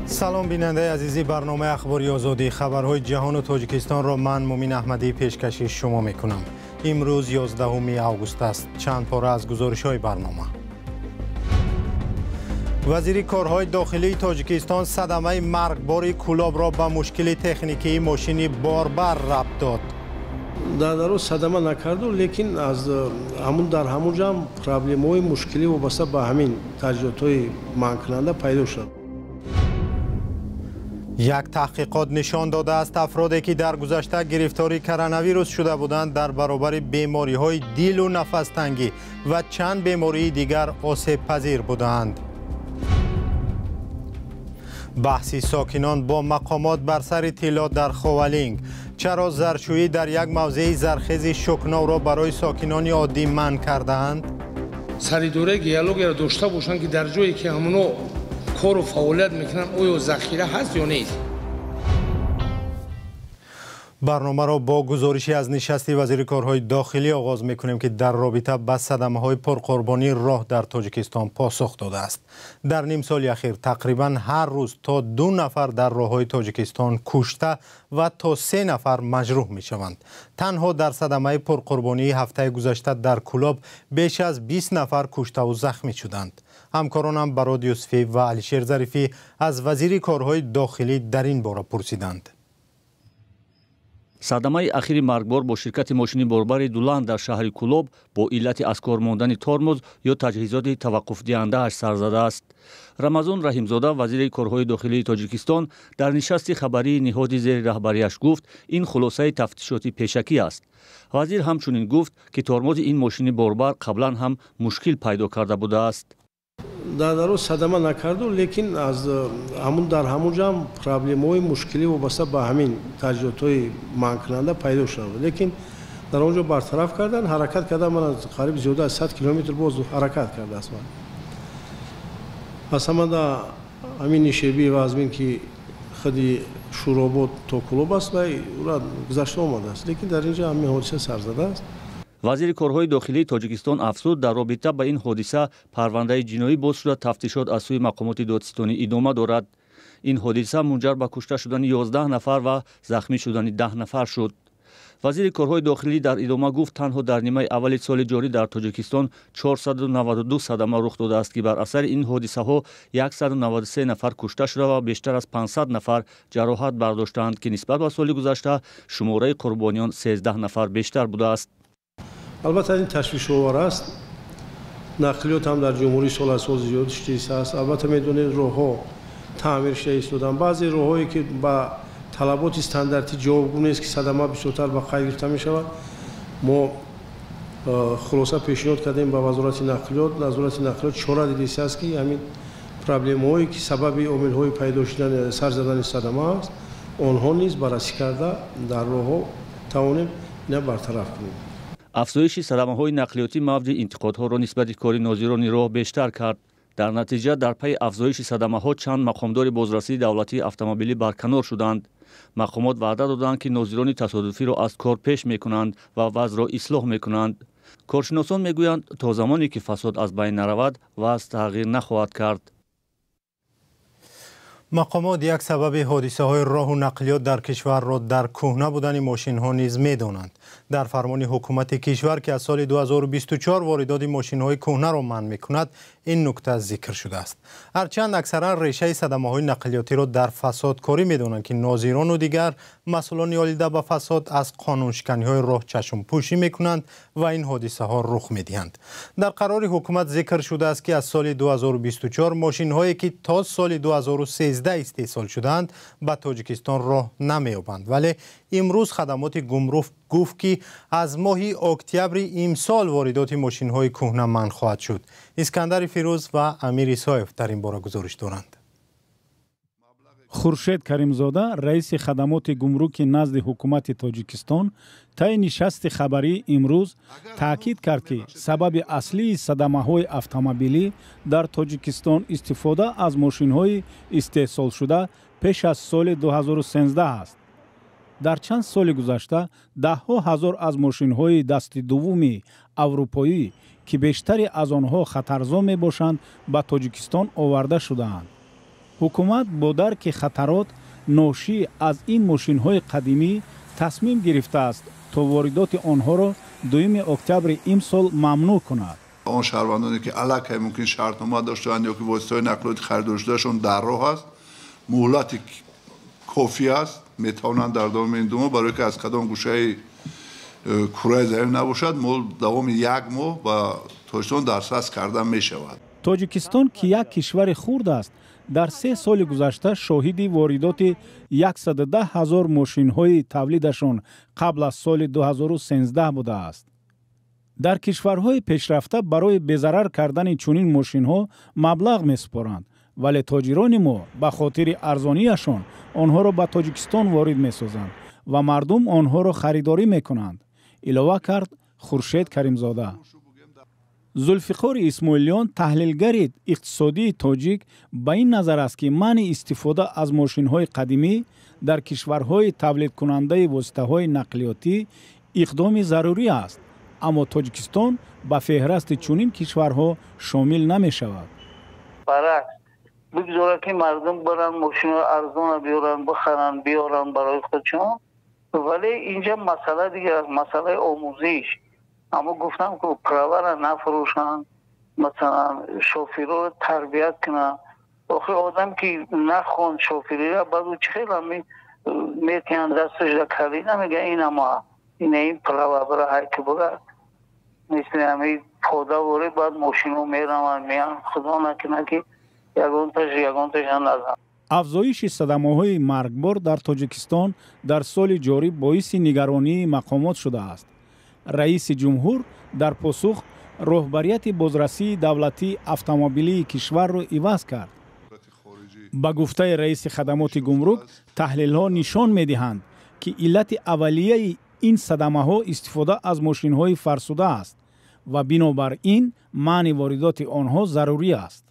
Салом, бинандаи азизи барномаи Ахбори Озодӣ. Хабарҳои ҷаҳону Тоҷикистонро ман, Мумин Аҳмадӣ, пешкаши шумо мекунам. Имрӯз 11 август аст. Чанд пора аз гузоришҳои барнома. Вазири корҳои дохилии Тоҷикистон садамаи маргбори Кӯлобро ба мушкили техникии мошини борбар рабт дод. Дар рӯз садама накарду, лекин аз ҳамун дар ҳамун ҷо ҳам проблемаҳои мушкилӣ вобаста ба ҳамин таҷҳизотҳои манъкунанда пайдо шуд. Як таҳқиқот нишон додааст, афроде ки дар гузашта гирифтори коронавирус шуда буданд, дар баробари бемориҳои дилу нафастангӣ ва чанд бемории дигар осебпазир будаанд. Баҳси сокинон бо мақомот бар сари тилло дар Ховалинг. Чаро заршӯӣ дар як мавзеи зархези Шукновро барои сокинони оддӣ манъ кардаанд? Саридораи геологияро дошта бошанд, ки дар ҷое ки ҳамоно кору фаъолият мекунанд, оё захира ҳаст ё нест. Барномаро бо гузоришӣ аз нишасти вазири корҳои дохилӣ оғоз мекунем, ки дар робита ба садамаҳои пурқурбонии роҳ дар Тоҷикистон посух додааст. Дар нимсоли ахир тақрибан ҳар рӯз то 2 нафар дар роҳҳои Тоҷикистон кушта ва то 3 нафар маҷрӯҳ мешаванд. Танҳо дар садамаи пурқурбонии ҳафтаи гузашта дар Кӯлоб беш аз 20 нафар куштаву захмӣ шуданд. Ҳамкоронам Барод Юсуфӣ ва Алишер Зарифӣ аз вазири корҳои дохилӣ дар ин бора пурсиданд. Садамаи ахири маргбор бо ширкати мошини борбари Дуланд дар шаҳри Кӯлоб бо иллати аз кор мондани тормоз ё таҷҳизоти таваққуфдиҳандааш сар задааст. Рамазон Раҳимзода, вазири корҳои дохилии Тоҷикистон, дар нишасти хабарии ниҳоди зери раҳбарияш гуфт, ин хулосаи тафтишоти пешакӣ аст. Вазир ҳамчунин гуфт, ки тормози ин мошини борбар қаблан ҳам мушкил пайдо карда будааст. Дар рӯз садама накарду, лекин аз ҳамун дар ҳамун ҷо ҳам проблемаҳои мушкилӣ вобаста ба ҳамин таҷҳизотҳои манъкунанда пайдо шуд, лекин дар он ҷо бартараф кардан, ҳаракат кардан. Ман қариб зиёда аз 100 километр боз ҳаракат кардааст. Аз ҳамада ҳамин нишебӣ вазмин, ки худи Шӯробод то Кӯлоб аст, ва ура гузашта омадааст, лекин дар ин ҷо ҳамин ҳодиса сар задааст. Вазири корҳои дохилии Тоҷикистон афзуд, дар робита ба ин ҳодиса парвандаи ҷиноӣ боз шуда, тафтишот аз сӯи мақомоти додситонӣ идома дорад. Ин ҳодиса мунҷар ба кушта шудани 11 нафар ва захмӣ шудани 10 нафар шуд. Вазири корҳои дохилӣ дар идома гуфт, танҳо дар нимаи аввали соли ҷорӣ дар Тоҷикистон 492 садама рух додааст, ки бар асари ин ҳодисаҳо 193 нафар кушта шуда ва бештар аз 500 нафар ҷароҳат бардоштаанд, ки нисбат ба соли гузашта шумораи қурбониён 13 нафар бештар будааст. Албатта, ин ташвишовар аст. Нақлиёт ҳам дар ҷумҳурӣ сол аз сол зиёд шудааст. Албатта, медонед, роҳҳо таъмир шуда истоданд. Баъзе роҳҳое ки ба талаботи стандартӣ ҷавобгӯ нест, ки садама бисёртар ба қайд гирифта мешавад, мо хулоса пешниҳод кардем ба Вазорати нақлиёт. Вазорати нақлиёт чора дидистааст, ки ҳамин проблемаҳое ки сабаби омилҳои пайдо шудани сар задани садама аст, онҳо низ баррасӣ карда, дар роҳҳо тавонем ина бартараф кунем. Афзоиши садамаҳои нақлиётӣ мавҷи интиқодҳоро нисбати кори нозирони роҳ бештар кард. Дар натиҷа, дар пайи афзоиши садамаҳо чанд мақомдори бозрасии давлатии автомобилӣ барканор шуданд. Мақомот ваъда доданд, ки нозирони тасодуфиро аз кор пеш мекунанд ва вазъро ислоҳ мекунанд. Коршиносон мегӯянд, то замоне ки фасод аз байн наравад, вазъ тағйир нахоҳад кард. Мақомот як сабаби ҳодисаҳои роҳу нақлиёт дар кишварро дар кӯҳна будани мошинҳо низ медонанд. Дар фармони ҳукумати кишвар, ки аз соли 2024 воридоти мошинҳои кӯҳнаро манъ мекунад, ин нукта зикр шудааст. Ҳарчанд аксаран решаи садамаҳои нақлиётиро дар фасодкорӣ медонанд, ки нозирону дигар масъулони олида ба фасод аз қонуншиканиҳои роҳ чашмпӯшӣ мекунанд ва ин ҳодисаҳо рух медиҳанд. Дар қарори ҳукумат зикр шудааст, ки аз соли 2024 мошинҳое ки то соли 2013 истеҳсол шудаанд, ба Тоҷикистон роҳ намеёбанд. Вале имрӯз хадамоти гумрук гуфт, ки аз моҳи октябри имсол воридоти мошинҳои кӯҳна манъ хоҳад шуд. Искандари Фирӯз ва Амир Исоев дар ин бора гузориш доранд. Хуршед Каримзода, раиси хадамоти гумруки назди ҳукумати Тоҷикистон, таи нишасти хабарӣ имрӯз таъкид кард, ки сабаби аслии садамаҳои автомобилӣ дар Тоҷикистон истифода аз мошинҳои истеҳсолшуда пеш аз соли 2013 аст. Дар чанд соли гузашта даҳҳо ҳазор аз мошинҳои дасти дуввуми аврупоӣ, ки бештари аз онҳо хатарзо мебошанд, ба Тоҷикистон оварда шудаанд. Ҳукумат бо дарки хатарот ношӣ аз ин мошинҳои қадимӣ тасмим гирифтааст, то воридоти онҳоро 2 октябри имсол мамнӯъ кунад. Он шаҳрвандоне, ки аллакай мумкин шартнома доштаанд ё ки воситаҳои нақлиёти харидоршудаашон дар роҳ аст, муҳлати кофӣ аст, метавонанд дар давоми ин 2 моҳ, барое ки аз кадом гӯшаи кураи замин набошад, мол давоми 1 моҳ ба Тоҷикистон дастрас карда мешавад. Тоҷикистон, ки як кишвари хурд аст, дар 3 соли гузашта шоҳиди воридоти 110 ҳазор мошинҳои тавлидашон қабл аз соли 2013 будааст. Дар кишварҳои пешрафта барои безарар кардани чунин мошинҳо маблағ месупоранд, вале тоҷирони мо ба хотири арзонияшон онҳоро ба Тоҷикистон ворид месозанд ва мардум онҳоро харидорӣ мекунанд, илова кард Хуршед Каримзода. Зулфиқори Исмоилиён, таҳлилгари иқтисодии тоҷик, ба ин назар аст, ки манъи истифода аз мошинҳои қадимӣ дар кишварҳои тавлидкунандаи воситаҳои нақлиётӣ иқдоми зарурӣ аст, аммо Тоҷикистон ба феҳрасти чунин кишварҳо шомил намешавад. Баръакс, бигзорад, ки мардум баранд мошинҳои арзона биёранд, бихаранд, биёранд барои худшон. Вале инҷа масъала дигар аст, масъалаи омӯзиш. Аммо гуфтам, ки правара нафурӯшанд, масалан шофирро тарбият кунанд. Охир одам ки нахонд шофириро, баъд ӯ чӣ хел метиҳанд дасташ да калида, мега инама ина ин права бара ҳайки бара, мисли ҳамин пода воре, баъд мошино мераванд, меянд, худо накунад, ки ягонташ назан. Афзоиши садамаҳои маргбор дар Тоҷикистон дар соли ҷорӣ боиси нигаронии мақомот шудааст. Раиси ҷумҳур дар посух роҳбарияти бозрасии давлатии автомобилии кишварро иваз кард. Ба гуфтаи раиси хадамоти гумрук, таҳлилҳо нишон медиҳанд, ки иллати аввалияи ин садамаҳо истифода аз мошинҳои фарсуда аст ва бинобар ин манъи воридоти онҳо зарурӣ аст.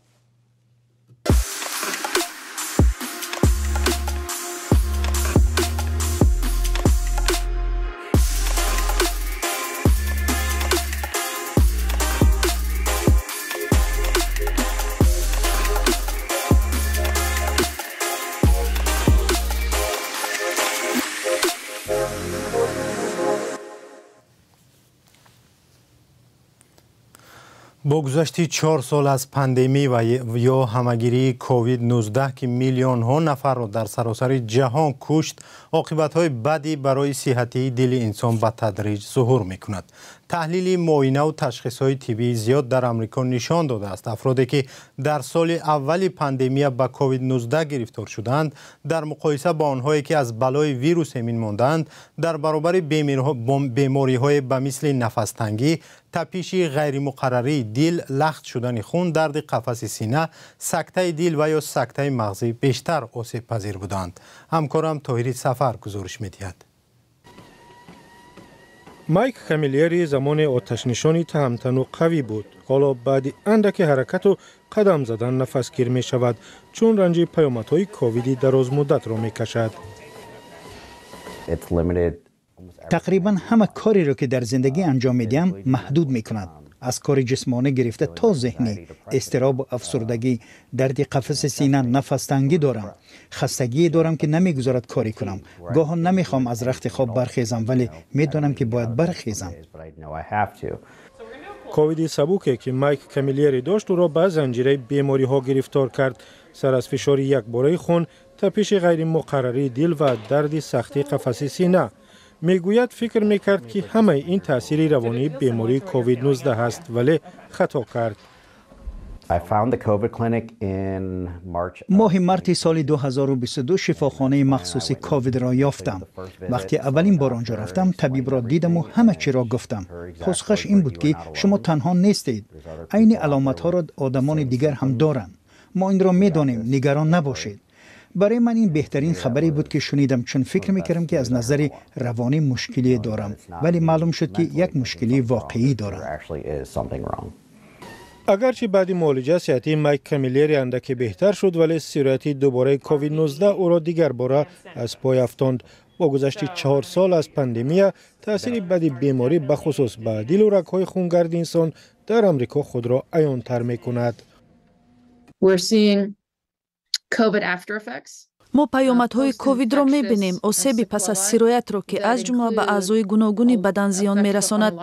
Бо гузашти 4 сол аз пандемӣ ва ё ҳамагирии COVID-19, ки миллионҳо нафарро дар саросари ҷаҳон кушт, оқибатҳои бадӣ барои сиҳатии дили инсон ба тадриҷ зуҳур мекунад. Таҳлили муоинаву ташхисҳои тиббии зиёд дар Амрико нишон додааст, афроде ки дар соли аввали пандемия ба COVID-19 гирифтор шудаанд, дар муқоиса бо онҳое ки аз балои вирус эмин мондаанд, дар баробари бемориҳое ба мисли нафастангӣ, тапиши ғайримуқаррарии дил, лахт шудани хун, дарди қафаси сина, сактаи дил ва ё сактаи мағзӣ бештар осебпазир буданд. Ҳамкорам Тоҳири Сафар гузориш медиҳад. Майк Камилери замоне оташнишони таҳамтану қавӣ буд. Ҳоло баъди андаке ҳаракату қадам задан нафасгир мешавад, чун ранҷи паёмадҳои ковиди дарозмуддатро мекашад. Тақрибан ҳама кореро, ки дар зиндагӣ анҷом медиҳам, маҳдуд мекунад, аз кори ҷисмонӣ гирифта то зеҳнӣ. Изтиробу афсурдагӣ, дарди қафаси сина, нафастангӣ дорам, хастагие дорам, ки намегузорад корӣ кунам. Гоҳо намехоҳам аз рахти хоб бархезам, вале медонам, ки бояд бархезам. Ковиди сабуке, ки Майк Камилери дошт, ӯро ба занҷираи бемориҳо гирифтор кард: сар аз фишори якбораи хун, тапиши ғайримуқаррарии дил ва дарди сахти қафаси сина. Мегӯяд, фикр мекард, ки ҳамаи ин таъсири равонии бемории COVID-19 аст, вале хато кард. Моҳи марти соли 2022 шифохонаи махсуси ковидро ёфтам. Вақти аввалин бор онҷо рафтам, табибро дидаму ҳама чиро гуфтам. Посухаш ин буд, ки шумо танҳо нестед, айни аломатҳоро одамони дигар ҳам доранд, мо инро медонем, нигарон набошед. Барои ман ин беҳтарин хабаре буд, ки шунидам, чун фикр мекардам, ки аз назари равонӣ мушкилие дорам, вале маълум шуд, ки як мушкилии воқеӣ дорам. Агарчи баъди муолиҷа сиҳатии Майк Камилери андаке беҳтар шуд, вале сирояти дубораи COVID-19 ӯро дигар бора аз пой афтонд. Бо гузашти 4 сол аз пандемия, таъсири бади беморӣ, бахусус ба дилу рагҳои хунгарди инсон, дар Амрико худро аёнтар мекунад. COVID after effects. Мо паёмадҳои ковидро мебинем, осеби пас аз сироятро, ки аз ҷумла ба аъзои гуногуни бадан зиён мерасонад.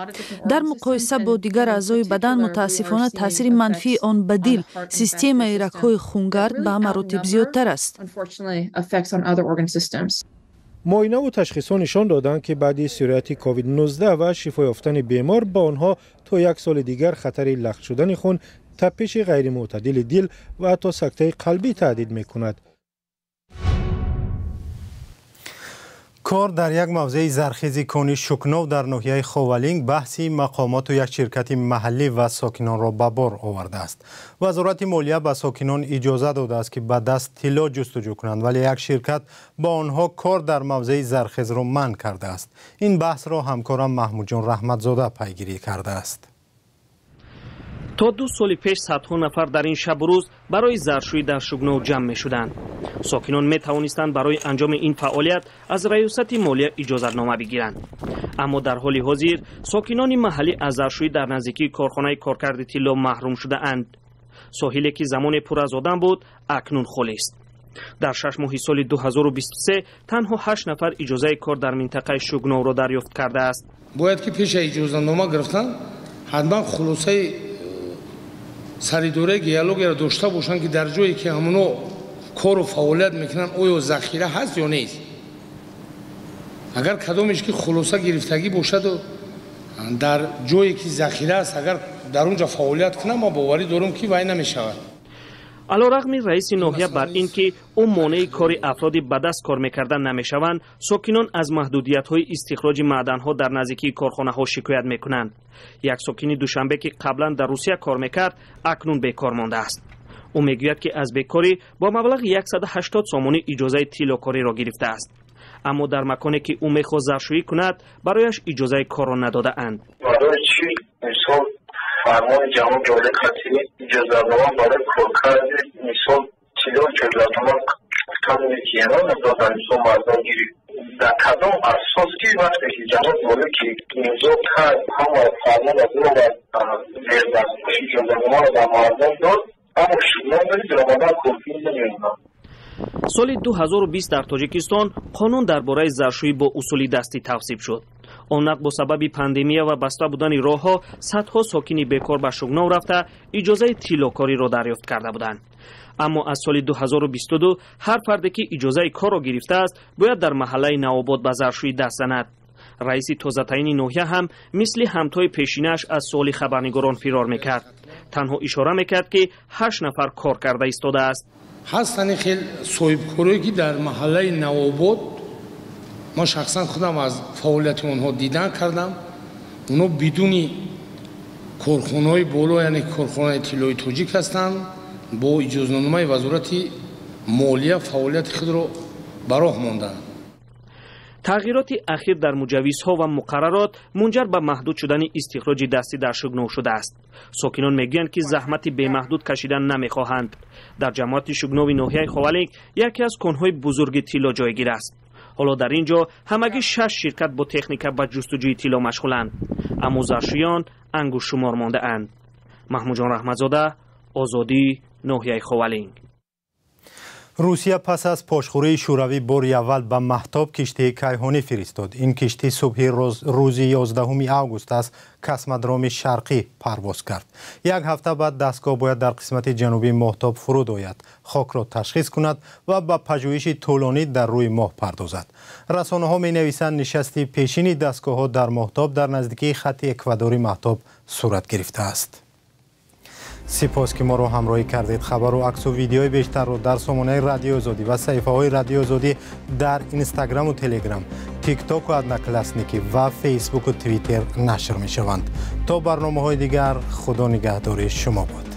Дар муқоиса бо дигар аъзои бадан, мутаассифона, таъсири манфии он ба дил, системаи рагҳои хунгард ба маротиб зиёдтар аст. Муоинаву ташхисҳо нишон доданд, ки баъди сирояти COVID-19 ва шифо ёфтани бемор ба онҳо то як соли дигар хатари лахт шудани хун, тапиши ғайримӯътадили дил ва ҳатто сактаи қалбӣ таҳдид мекунад. Кор дар як мавзеи зархези кони Шукнов дар ноҳияи Ховалинг баҳси мақомоту як ширкати маҳаллӣ ва сокинонро ба бор овардааст. Вазорати молия ба сокинон иҷоза додааст, ки ба даст тилло ҷустуҷӯ кунанд, вале як ширкат ба онҳо кор дар мавзеи зархезро манъ кардааст. Ин баҳсро ҳамкорам Маҳмудҷон Раҳматзода пайгирӣ кардааст. То 2 соли пеш садҳо нафар дар ин шабу рӯз барои заршӯӣ дар Шугнов ҷамъ мешуданд. Сокинон метавонистанд барои анҷоми ин фаъолият аз раёсати молия иҷозатнома бигиранд. Аммо дар ҳоли ҳозир сокинони маҳаллӣ аз заршӯӣ дар наздикии корхонаи коркарди тилло маҳрум шудаанд. Соҳиле ки замоне пур аз одам буд, акнун холист. Дар 6 моҳи соли 2023 танҳо 8 нафар иҷозаи кор дар минтақаи Шугновро дарёфт кардааст. Бояд ки пеша иҷозатнома гирифтан ҳатман хулосаи саридораи геологияро дошта бошанд, ки дар ҷое ки ҳамоно кору фаъолият мекунанд, оё захира ҳаст ё нест. Агар кадомеш ки хулоса гирифтагӣ бошаду дар ҷое ки захира аст, агар дар он ҷо фаъолият кунам, ма боварӣ дорам, ки вай намешавад. Алорағми раиси ноҳия бар ин ки ӯ монеи кори афроди ба даст кор мекардан намешаванд, сокинон аз маҳдудиятҳои истихроҷи маъданҳо дар наздикии корхонаҳо шикоят мекунанд. Як сокини Душанбе, ки қаблан дар Русия кор мекард, акнун бекор мондааст. Ӯ мегӯяд, ки аз бекорӣ бо маблағи 180 сомонӣ иҷозаи тиллокориро гирифтааст. Аммо дар маконе ки ӯ мехост заршӯӣ кунад, барояш иҷозаи корро надодаанд. Фармони ҷаноби ҷолӣ қатъӣ иҷозатнома барои коркарди мисол тилло иҷозатнома кадоме ки надоданд, мисол мардум гирифт. Дар кадом асос ки вақте ки ҷаноби ҷолӣ ки имзо кард, ҳама фармон аз ӯ зердастпӯш иҷозатномаро ба мардум дод, аммо шумо омадан коркунӣ намеёнад. Соли 2020 дар Тоҷикистон қонун дар бораи заршӯӣ бо усули дастӣ тавсиб шуд. Он вақт бо сабаби пандемия ва баста будани роҳҳо садҳо сокини бекор ба Шугнов рафта иҷозаи тиллокориро дарёфт карда буданд. Аммо аз соли 2022 ҳар фарде ки иҷозаи корро гирифтааст, бояд дар маҳаллаи Навобод ба заршӯӣ даст занад. Раиси тозатаини ноҳия ҳам мисли ҳамтои пешинааш аз суоли хабарнигорон фирор мекард. Танҳо ишора мекард, ки 8 нафар кор карда истодааст. Ҳастанд хел соҳибкорое, ки дар маҳаллаи Навобод ман шахсан худам аз фаъолияти онҳо дидан кардам. Онҳо бидуни корхонаҳои боло, яъне корхонаи тиллои тоҷик ҳастанд, бо иҷозатномаи вазорати молия фаъолияти худро ба роҳ монданд. Тағйироти ахир дар муҷаввизҳо ва муқаррарот мунҷар ба маҳдуд шудани истихроҷи дастӣ дар Шугнов шудааст. Сокинон мегӯянд, ки заҳмати бемаҳдуд кашидан намехоҳанд. Дар ҷамоати Шугнови ноҳияи Ховалинг яке аз конҳои бузурги тилло ҷойгир аст. Ҳоло дар ин ҷо ҳамагӣ 6 ширкат бо техника ба ҷустуҷӯи тилло машғуланд, аммо заршӯён ангуштшумор мондаанд. Маҳмудҷон Раҳматзода, Озодӣ, ноҳияи Ховалинг. Русия пас аз пошхӯрии Шӯравӣ бори аввал ба маҳтоб киштии кайҳонӣ фиристод. Ин киштӣ субҳи рӯзи 11 август аз космодроми Шарқӣ парвоз кард. Як ҳафта баъд дастгоҳ бояд дар қисмати ҷанубии моҳтоб фуруд ояд, хокро ташхис кунад ва ба пажӯҳиши тӯлонӣ дар рӯи моҳ пардозад. Расонаҳо менависанд, нишасти пешини дастгоҳҳо дар моҳтоб дар наздикии хатти эквадори маҳтоб сурат гирифтааст. Сипос, ки моро ҳамроҳӣ кардед. Хабару аксу видеои бештарро дар сомонаи Радиои Озодӣ ва саҳифаҳои Радиои Озодӣ дар Инстаграму Телеграм, Тиктоку Одноклассники ва Фейсбуку Твиттер нашр мешаванд. То барномаҳои дигар, Худо нигаҳдори шумо бод.